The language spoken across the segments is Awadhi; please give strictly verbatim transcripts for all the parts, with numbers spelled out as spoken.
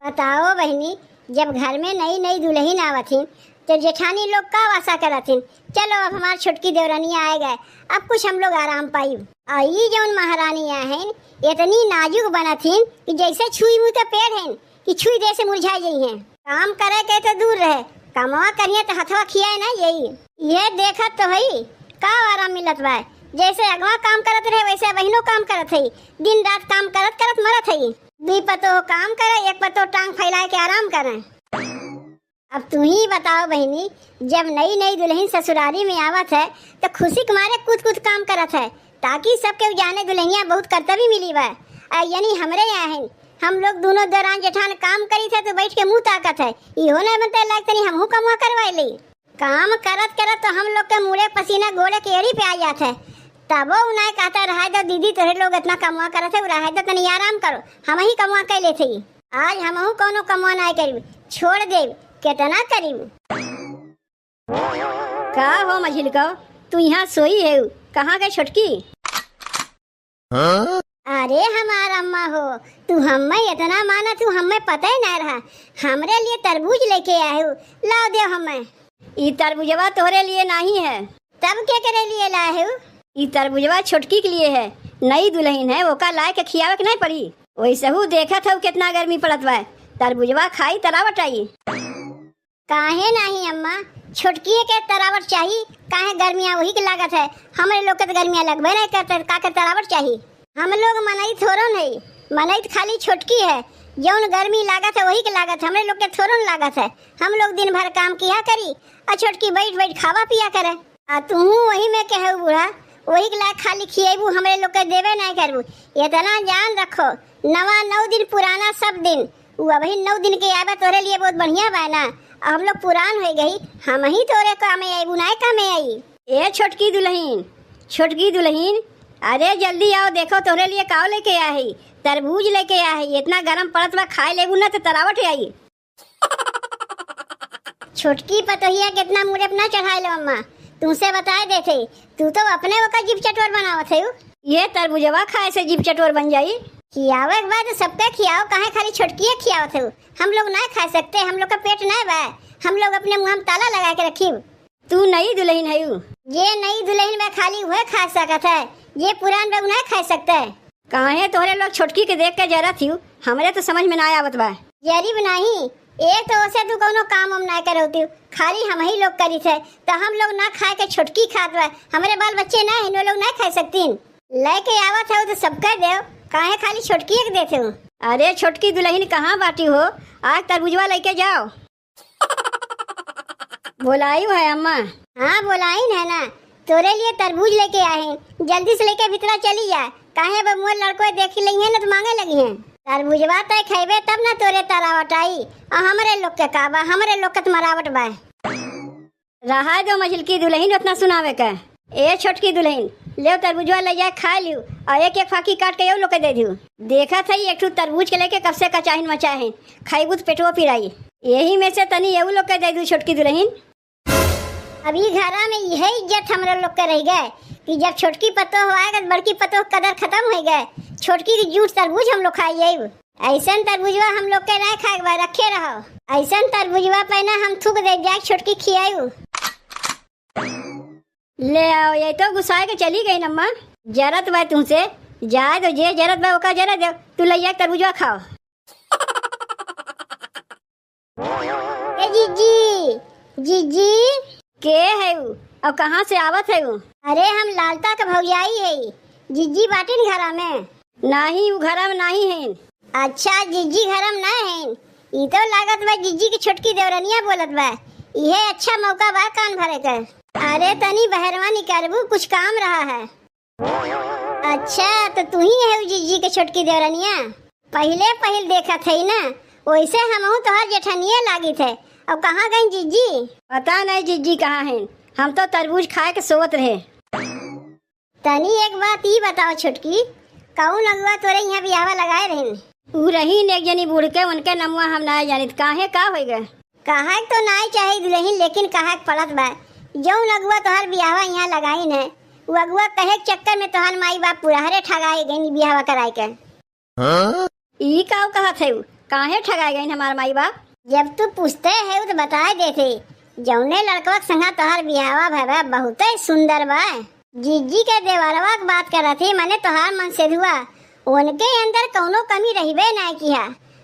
बताओ बहिनी, जब घर में नई नई दुलहिन आवत हिन, तो जेठानी लोग का आसा करत हिन, "चलो, अब हमार छोटकी देवरनिया आए गए, अब कुछ हम लोग आराम पाई।" आ ई जौन महारानी आहिन, इतनी नाजुक बनत हिन कि जैसे छुई मुँह तो पेड़ हिन कि छुई दे से मुरझा जइहें। काम करे के तो दूर रहे, कमवा करिए तो हथवा खियाए ना यही। ये देखत तो हई, का आराम मिलत बा? जैसे अगवा काम करत रहे, वैसे बहिनो काम करत हई। दिन रात काम करत करत मरत हई। दुई पतोह काम करे, एक पतोह टांग फैलाए के आराम करे। अब तू ही बताओ बहिनी, जब नई नई दुलहिन ससुरारी में आवत है, तो खुशी के मारे कूद कूद काम करत है, ताकि सबके जाने दुलहिनिया बहुत करतबी मिली बा। आ यानी हमरे यहाँ है, हम लोग दोनों देवरान जेठान काम करी थे तो बैठ के मुँह ताकत है, इहो नहीं बनते लायक तनी हमहू कमवा करवाए ली। काम करत करत तो हम लोग के मुड़े पसीना गोड़े के एड़ी पे आ जात है, तबो उ नाय कहता, "रहाय दो दीदी, तोहरे लोग इतना कमवा करत है, रहाय दो, तनी आराम करो, हम ही कमवा कर लेते ही।" आज हमहू कौनो कमवा नाय करीब, छोड़ देब, केतना करीब। का हो मझिलको, तू यहाँ सोई है, कहाँ गए छोटकी? अरे हमार अम्मा हो, तू हम्मे इतना माना, तू हम्मे पता ही ना रहा। हमरे लिए तरबूज लेके आए हो, लाओ दे हम्मे। ई तरबुजवा तोहरे लिए नहीं है। तब के करे लिए लाए हो? ई तरबुजवा छोटकी के लिए है, नई दुलहिन है, ओका लाए के खियावे के नहीं पड़ी। वैसहू देखत हऊ कितना गर्मी पड़त बा, तरबुजवा खाई तरावट आई। काहे नाही अम्मा, छोटकिए के तरावट चाही, काहे गर्मिया वही के लागत है, हमरे लोग के तो गर्मिया लगबे नहीं करते, का के तरावट चाही? हम लोग मनई थोड़न है, मनई तो खाली छोटकी है, जौन गर्मी लागत है वही के लागत है, हमरे लोग के थोड़न लागत है। हम लोग दिन भर काम किया करी और छोटकी बैठ बैठ खावा पिया करे। आ तुहू वही में के हऊ बूढ़ा, वही के लायक खाली खिएबू, हमरे लोग के देबे नहीं करबू। इतना जान रखो, नवा नौ दिन पुराना सब दिन, उ अबही नौ दिन के आबे तोरे लिए बहुत बढ़िया बा ना। अब हम लोग पुरान हो गई, हम ही तोरे कामे आईबू, नाय कामे आई। ए छोटकी दुलहिन, छोटकी दुलहिन, अरे जल्दी आओ, देखो तोरे लिए काव लेके आए है, तरबूज लेके आए है, इतना गरम पड़त बा, खाए लेबू ना तो तरावट आई। छोटकी पतोहिया कितना मुड़े अपना चढ़ाए लो अम्मा, तुमसे बताए देते, तू तो अपने ओकर जीभ चटोर बनावत है। ये तरबुजवा खाए से जीभ चटोर बन जाई। खियावे के बाद सबके खियाओ, काहे खाली छोटकिए खियावत है? हम लोग ना खा सकते, हम लोग का पेट ना बा, हम लोग अपने मुँह में ताला लगा के रखी। तू नई दुलहिन हयू? जे नई दुलहिन बा खाली उहे खा सकत है, जे पुरान बा उ ना खा सकते। काहे तोहरे लोग छोटकी के देख के जरत हिउ, हमरे तो समझ में ना आवत बा। जरीब नाही, एक तो ओसे तू कौनो काम उम ना करौती, खाली हम ही लोग करी थे, तो हम लोग ना खाए के छोटकी खात बा, हमरे बाल बच्चे ना हैं, वो लोग ना खा सकतीन। लेके आवत हो तो सबके देव, काहे खाली छोटकी के देते हो? अरे छोटकी दुलहिन कहाँ बाटी हो, आज तरबुजवा लेके जाओ। बोलायु है अम्मा? हाँ, बोलाइन है ना, तोरे लिए तरबूज लेके आए हैं, जल्दी से लेके भीतरा चली जा, काहे अब मोर लड़को देख लेइहें ना तो माँगे लगिहें। तरबूजवा तय खइबे तब ना तोरे तरावट आई, और हमरे लोग के का बा, हमरे लोग के तो मरावट बा। रहा दो मझिलकी दुलहिन उतना सुनावे के। ए छोटकी दुलहिन, लेव तरबुजवा ले जाए खाए लियो, और एक एक फाकी काट के यो लोग के दे दियो। देखत है एक ठो तरबूज के लेके कब से कचाहिन मचाए हैं, खइबू तो पेटवो पिराई। यही में से तनी एहू लोग के दे दू छोटकी दुलहिन। अभी घरा में यह इज्जत हमरे लोग के रह गए कि जब छोटकी पतोह आए तो बड़की पतोह कदर खत्म हो गए। छोटकी की जूठ तरबूज हम लोग खाई जाइब। ऐसन तरबुजवा हम लोग के ना खाए के बा, रखे रहो। ऐसन तरबुजवा पे ना हम थूक दे जाए छोटकी खियाइब। ले आओ, ये तो गुस्साए के चली गई अम्मा। जरत बा तुमसे, जाए दो, जे जरत बा ओका जरत दो, तू ले जाए तरबुजवा खाओ। ए जिज्जी, जिज्जी। के है उ? और कहाँ से आवत है उ? अरे हम लालता के भौजाई है, जिज्जी बाटिन घरा में। नाही, उ घरा में नाही है। अच्छा, जिज्जी घरा में ना है? ई तो लागत बा जिज्जी की छोटकी देवरनिया बोलत बा। इहे अच्छा मौका बा कान भरे के। अरे तनी बहरवा निकलबू, कुछ काम रहा है। अच्छा, तो तू ही है जिज्जी के छोटकी देवरनिया? पहिले पहिल देखत है ना, वैसे हमहू तोहर जेठनिए लागित है। अब कहाँ गई जिज्जी? पता नहीं जिज्जी कहाँ हैं, हम तो तरबूज खाए के सोवत रहे। तनी एक बात ई बताओ छोटकी, कौन अगुआ तोरे यहाँ बियाहवा लगाए रहिन? ऊ रहीन एक जनी बूढ़ के, उनके नमुआ हम ना जानित, काहे का होई गए? कहा तो नाई चाहे दुलहिन, लेकिन कहा के पड़त बा, जौन अगुआ तोहार बियाहवा यहाँ लगाइन है, उ अगुआ कहे के चक्कर में तोहार माई बाप पुरहरे ठगाए गइन बियाहवा कराए के। हाँ? ई का कहत है उ? काहे ठगाए गइन हमार माई बाप? जब तू पूछते है तो बताए देते, जौने लड़कवा के संगा तोहार बियाहवा भय बा बहुते सुंदर बा। जिज्जी के देवरवा के बात करत ही, मने तोहार मनसेधुआ, उनके अंदर कौनो कमी रहिबे नाय किहा।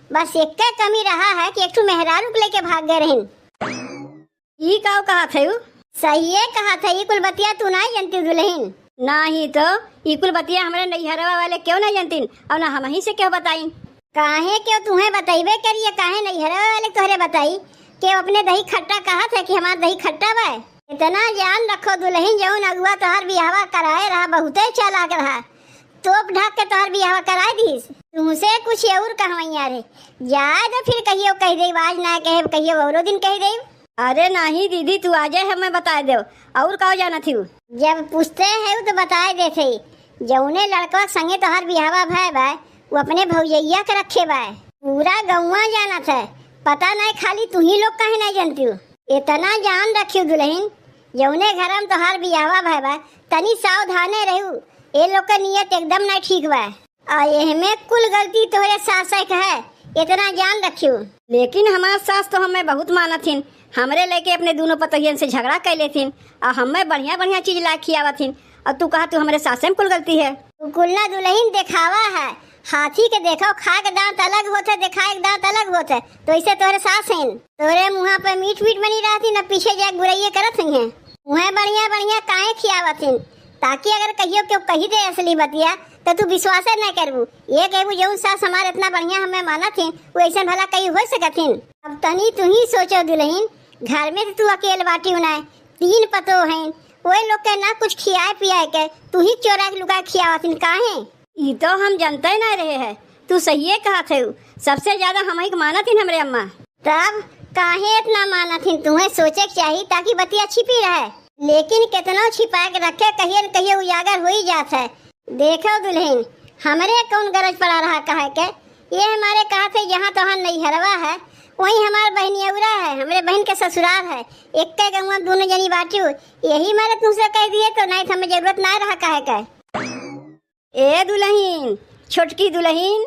बस एक्के कमी रहा है कि एक ठो मेहरारू के लेके भाग गए रहिन। ई काव कहत है उ? सहिए कहत है, ई कुल बतिया तू नाय जनती दुलहिन। नाही तो, ई कुल बतिया हमरे नैहरवा वाले केव नाय जनतीन, और ना हमही से केव बताइन। काहे केव तुहें बतइबे करिए, काहे नैहरवा वाले तोहरे बताई? केव अपने दही खट्टा कहत है कि हमार दही खट्टा बा? इतना जान रखो दुलहिन, जौन अगुआ तोहार बियाहवा कराए रहा बहुते चालाक रहा, तोप ढाक के तोहार बियाहवा कराए दीस। तुमसे कुछ और कहवैया रे, जाए दो फिर कहियो कह देब, आज ना कहे कहियो औरो दिन कह देब। अरे नाही दीदी, तू आजे हमें बताए देव, और का जानत ही? जब पूछते है तो बताए देते, जौने लड़कवा के संगे तोहार बियाहवा भय बा, वो अपने भौजैया के रखे बा। पूरा गौवा जानत है, पता नहीं खाली तू ही लोग काहे नहीं जानती हो। इतना जान रखियो दुलहिन, जौने घर में तोहार बियाहवा भय बा, तनी सावधाने रहू, ए लोग के नियत एकदम नहीं ठीक बा। आ एहमे कुल गलती तोहरे सास के है, इतना जान रखियो। लेकिन हमार सास तो हमें बहुत मानत हिन, हमरे लेके अपने दोनों पतोहियन से झगड़ा कर लेथिन, और हमें बढ़िया बढ़िया चीज ला खियावत हिन, और तू कहा तू हमरे सासे में कुल गलती है। तू कुल ना दुलहिन देखावा है, हाथी के देखो खा के दांत अलग होत है, दिखाए के दांत अलग होत है, तो इसे तोहरे सास हैं, तोहरे मुँहा पे मीठ मीठ बनी रहती, न पीछे जाके बुराइये करत हुई हैं। उहे बढ़िया बढ़िया काहे खियावत हिन, ताकि अगर कहियो केव कही दे असली बतिया, तो तू विश्वासे न करबू। ये कहबू, "जौन सास हमार इतना बढ़िया हमें मानत हिन, वो ऐसन भला कहीं हो सकत हिन?" अब तनी तू ही सोचो दुलहिन, घर में तो तू अकेल बाटी ना, तीन पतोह हैं, वो लोग के ना कुछ खियाए पियाए के, तू ही चोरा के लुका खियावत हिन, काहे? ई तो हम जानते ना रहे हैं, तू सहिए कहत है, सबसे ज्यादा हम ही के मानत हिन हमरे अम्मा। तब काहे इतना मानत हिन? तुम्हें सोचे के चाही ताकि बतिया छिपी रहे, लेकिन कितनो छिपा के रखे, कहिए न कहिए उजागर हो ही जात है। देखो दुलहिन, हमरे कौन गरज पड़ा रहा कहे के, ये हमारे कहत है जहाँ तोहार नैहरवा है, वहीं हमार बहनियौरा है, हमरे बहन के ससुराल है, एक्के गौवा दोनों जनी बाटियो, यही मारे तुमसे कह दिए तो नहीं तो हमें जरूरत ना रहा कहे के। ए दुलहिन, छोटकी दुलहिन।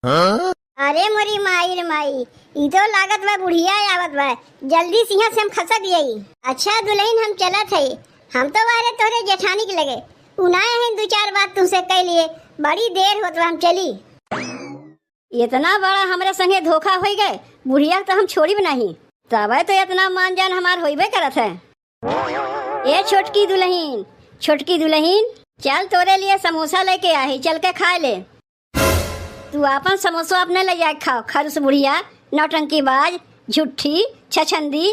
हाँ? अरे मोरी माई रे माई, ई तो लागत बा बुढ़िया आवत बा, जल्दी से यहाँ से हम खसक जाई। अच्छा दुलहिन, हम चलत है, हम तो बाहरे तोहरे जेठानी के लगे, उ ना है दो चार बात तुमसे कह लिए, बड़ी देर होत बा, हम चली। इतना बड़ा हमरे संगे धोखा होई गए, बुढ़िया के तो हम छोड़िब नहीं, तबे तो इतना मान जान हमार होइबे करत है। ए छोटकी दुलहिन, छोटकी दुलहिन, चल तोरे लिए समोसा लेके आई, चल के खाए ले। तू आपन समोसा अपने ले जाके खाओ, खरुस बुढ़िया, नौटंकीबाज, झूठी, छछंदी।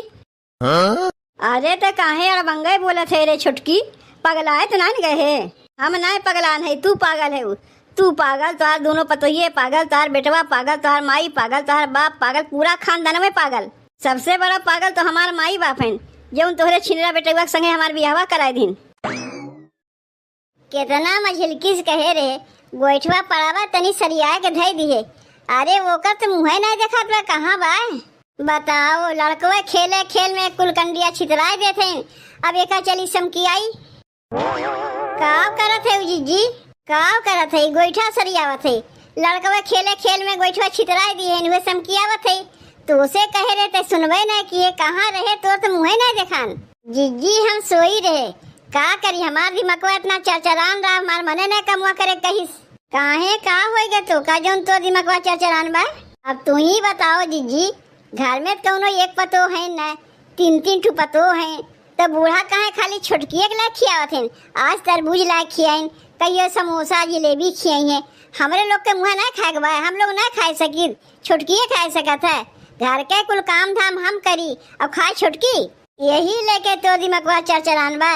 हाँ? अरे त काहे अड़बंगे बोलत है रे छोटकी, पगलाए तो ना गए है? हम ना पगलान है, तू पागल है। तू पागल, तोहार दोनों पतोहिए पागल, तोहार बेटवा पागल, तोहार माई पागल, तोहार बाप पागल, पूरा खानदान में पागल। सबसे बड़ा पागल तो हमार माई बाप हैं, जौन तोहरे छिनरा बेटवा के संगे हमार बियाहवा कराए दिन। केतना मझिलकी से कहे रहे, गोइठवा पड़ावा तनी सरिया के धई दिहे। अरे ओकर तो मुँहे नहीं देखात बा, कहाँ बा? बताओ, लड़कवे खेले खेल में कुल कंडिया छितराए देते हैं, अब एका चली समकी आई। का करत है उ जिज्जी? का करत है? गोइठा सरियावत है। लड़कवे खेले खेल में गोइठवा छितराए दिए हैं, उहे समकियावत है। तो उसे कहे रहे ते सुनबे नहीं किए, कहाँ रहे तोर तो मुँहे नहीं देखान। जिज्जी हम सोई रहे, का करी हमार दिमकवा इतना चरचरान रहा, हमार मने नहीं कमुआ करे कहिस। काहे का होई गए तो का जौन तोर दिमकवा चरचरान बा? अब तू ही बताओ जिज्जी, घर में कौनो एक पतोह है न, तीन तीन ठो पतोह हैं, तो बूढ़ा काहे खाली छोटकिए के लायक खियावत हैं? आज तरबूज लायक खियाइन, कहियो समोसा जिलेबी खियाई हैं। हमरे लोग के मुँह ना खाए के बा, हम लोग ना खाए सकी, छोटकिए खाए सकत है। घर के कुल काम धाम हम करी, अब खाए छोटकी। यही लेके तो दिमगवा चरचरान बा।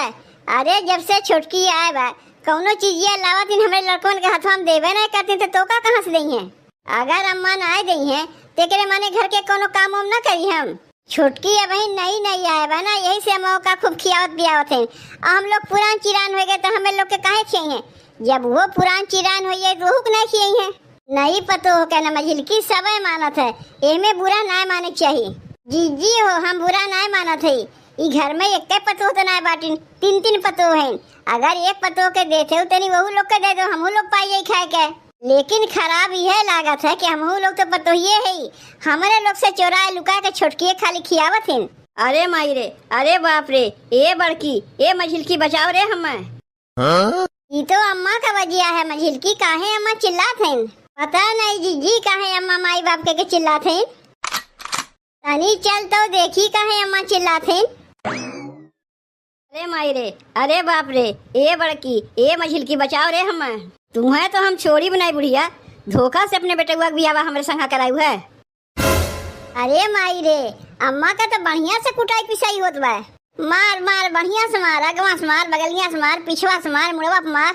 अरे जब से छोटकी आए बा, कौनो चीजिया लावत दिन हमरे लड़कवन के हथवा में देबे नहीं करती तो तोका कहाँ से दई हैं? अगर अम्मा ना दई हैं, तेकरे माने घर के कौनो काम वाम ना करी हम। छोटकी अबही नई नई आए बा ना, यही से हम ओका खूब खियावत पियावत हैं। आ हम लोग पुरान चिरान हो गए तो हमें लोग के काहे खियाई हैं? जब वो पुरान चिरान हो गए तो ओहू के नहीं खियाई हैं। नई पतोह के न मझिलकी सबे मानत है, एमे बुरा ना माने के चाही। जीजी हो, हम बुरा ना मानत है, ई घर में एक्के पतोह तो ना बाटिन, तीन तीन पतोह हैं। अगर एक पतोह के देते हो तनी वहू लोग के दे दो, हमहू लोग पाई जाई खाए के। लेकिन खराब इहे लागत है कि हमहू लोग तो पतोहिए हई, हमरे लोग से चोराए लुकाए के छोटकिए खाली खियावत हिन। अरे माई रे, अरे बाप रे, ए बड़की, ए मझिलकी, बचाओ रे हमें। हाँ? ई तो अम्मा का वजिया है मझिलकी, काहे अम्मा चिल्लात हईन? पता नहीं जिज्जी काहे अम्मा माई बाप के, के चिल्लात हईन। तनी चल तो देखी काहे अम्मा चिल्लात हईन। अरे माई रे, अरे बाप रे, ए बड़की, ए मझिलकी, बचाओ रे हमें। तुम्हें तो हम छोड़ी बनाई बुढ़िया, धोखा से अपने बेटउआ के बियाहवा हमरे संगा करायु है। अरे माई रे, अम्मा का तो बढ़िया से कुटाई पिसाई होत बा। मार मार, बढ़िया से मार, अगवा से मार, बगलिया से मार, पिछवा से मार, मुड़वा पे मार।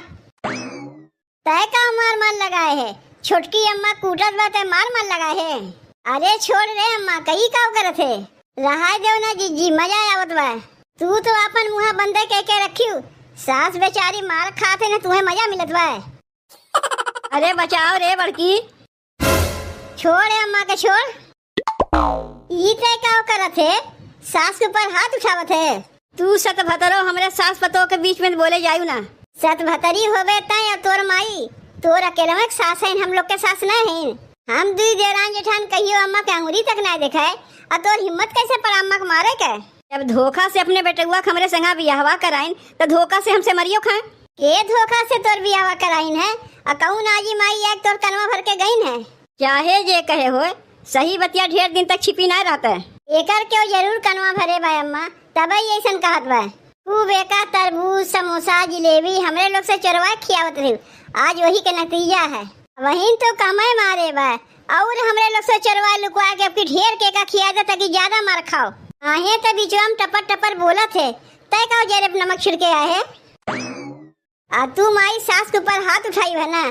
तय का मार मार लगाए है? छोटकी अम्मा कूटत बा, तय मार मार लगाए है? अरे छोड़ रे अम्मा, कई काव करत है? रहाय देव ना जिज्जी, मजा आवत बा। तू तो आपन मुँह बंदे कह के रखियो, सास बेचारी मार खात है ना, तुहे मजा मिलत बा। अरे बचाओ रे बड़की। छोड़ ए अम्मा के, छोड़। ई तय का करत है? सास के ऊपर हाथ उठावत है। तू सत भतरो हमरे सास पतोह के बीच में बोले जायू ना। सत भतरी होबे तय और तोर माई, तोर अकेलवे के सास है, हम लोग के सास ना है। हम दुई देरान जेठान कहियो अम्मा के अंगुरी तक ना देखे, और तोर हिम्मत कैसे पड़ा अम्मा के मारे के? जब धोखा से अपने बेटउआ के हमरे संगा बियाहवा कराइन, तो धोखा से हमसे मरियो खाए। के धोखा से तोर बियाहवा कराइन है? आ कौन आजी माई एक तोर कनवा भर के गइन है? चाहे जे कहे होए, सही बतिया ढेर दिन तक छिपी ना रहता है। एकर क्यों जरूर कनवा भरे बा अम्मा, तबे ऐसन कहत बा। खूब एका तरबूज, समोसा, जिलेबी हमरे लोग से चोरवा खियावत रही, आज वही के नतीजा है। वहीं तो कमाए मारे बा, और हमरे लोग से चोरवा लुकवा के अब की ढेर के का खिया दे, ताकि ज्यादा मार खाओ। आहे त बिचवा में टपर टपर बोलत है, तय का जेरे पे नमक छिड़के आए है? आ तू माई सास के ऊपर हाथ उठाई है ना,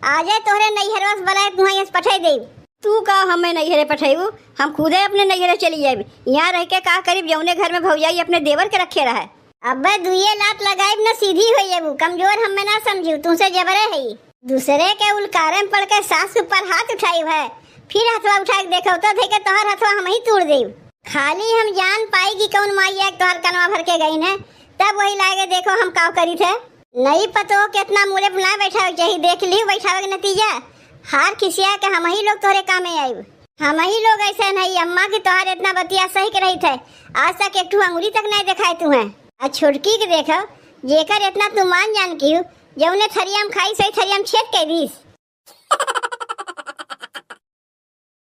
आजे तोहरे नैहरवा से बुलाए तुहाँ यहाँ से पठाई देब। तू का हमें नैहरे पठाईबू? हम खुदे अपने नैहरे चली जाइब। यहाँ रह के का करीब, जौने घर में भौजाई अपने देवर के रखे रहे। अबे दुइये लात लगाइब न, सीधी हो जेबू, कमजोर हमें ना समझू, तुमसे जबरे है। दूसरे के उलकारे में पड़ के सास के ऊपर हाथ उठाई है, फिर हथवा उठा के देखो तो देखे तोहर हथवा हम ही तोड़ देब। खाली हम जान पाई कि कौन माई एक तोहर कनवा भर के गई है, तब वही लागे देखो हम काव करी थे। नई पतोह कितना मुड़े पे ना बैठावे के चाही, देख लियो बैठावे के नतीजा। हार खिसिया के हम ही लोग तोहरे कामे आइब। हम ही लोग ऐसे नहीं, अम्मा की तोहार इतना बतिया सही के रही थे, आज तक एक ठो अंगुरी तक नहीं दिखाए तू है। आ छोटकी के देखो, जेकर इतना तू मान जान की हो, जौने थरिया में खाई सही थरिया में छेद कर दीस।